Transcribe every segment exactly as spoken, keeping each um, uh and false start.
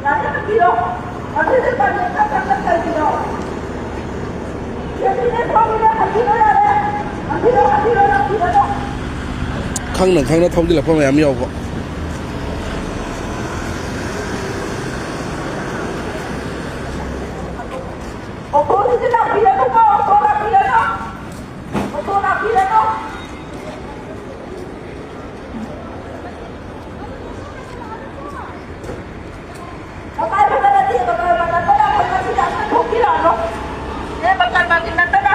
ꯌꯥꯔꯦ, ꯍꯟꯕꯤꯔꯣ꯫ ꯑꯗꯨꯗꯤ ꯄꯥꯔꯃꯤꯠ ꯈꯛꯇꯪꯗ ꯀꯩꯒꯤꯅꯣ? ꯁꯦꯐꯇꯤꯅꯦ ꯐꯝꯃꯤꯅꯦ, ꯍꯟꯕꯤꯔꯣ ꯌꯥꯔꯦ꯫ ꯍꯟꯕꯤꯔꯣ, ꯍꯟꯕꯤꯔꯣ, ꯂꯥꯛꯄꯤꯔꯅꯨ꯫ ꯈꯪꯅ ꯈꯪꯅ ꯊꯧꯖꯤꯜꯂꯛꯄ ꯃꯌꯥꯝ ꯌꯥꯎꯕ꯫ ꯑꯣꯇꯣꯗꯨꯗꯤ ꯂꯥꯛꯄꯤꯔꯅꯨꯀꯣ, ꯑꯣꯇꯣ ꯂꯥꯛꯄꯤꯔꯅꯨ꯫ ꯑꯣꯇꯣ ꯂꯥꯛꯄꯤꯔꯅꯨ꯫ ꯃꯄꯥꯏ ꯐꯖꯅ ꯇꯦꯛꯑꯒ ꯃꯔꯛ ꯃꯔꯛꯇ ꯑꯩꯈꯣꯏ ꯃꯁꯤꯗ ꯑꯝꯇ ꯊꯣꯛꯄꯤꯔꯛꯑꯅꯨ꯫ ꯅꯦ, ꯕꯀꯔ ꯃꯥꯔꯀꯦꯠ ꯅꯠꯇꯅ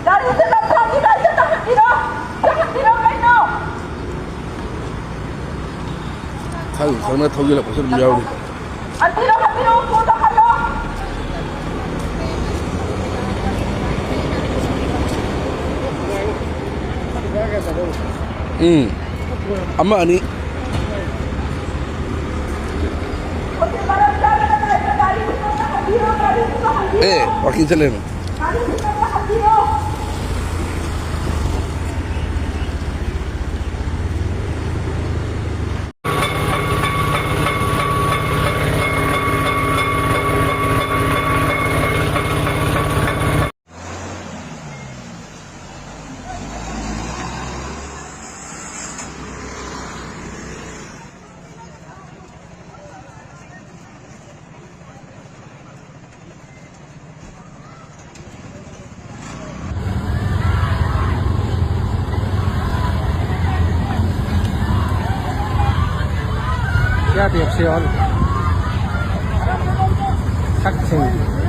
ꯒꯥꯔꯤꯁꯦ ꯂꯝꯁꯥꯡꯒꯤ ꯒꯥꯔꯤꯁꯦ ꯇꯥꯍꯟꯕꯤꯔꯣ꯫ ꯇꯥꯍꯟꯕꯤꯔꯣ ꯀꯩꯅꯣ? ꯈꯪ ꯈꯪꯅ ꯊꯧꯖꯤꯜꯂꯛꯄꯁꯨ ꯑꯗꯨꯝ ꯌꯥꯎꯔꯤ꯫ ꯍꯟꯕꯤꯔꯣ, ꯍꯟꯕꯤꯔꯣ, ꯄꯣꯠꯇꯣ ꯍꯜꯂꯣ꯫ ꯎꯝ꯫ ꯑꯃ ꯑꯅꯤ꯫ ꯑꯦ, ꯋꯥꯀꯤꯡ ꯆꯠꯂꯦꯅ꯫ C R P F C ꯑꯣꯟ꯫ ꯁꯛꯁꯤꯡ꯫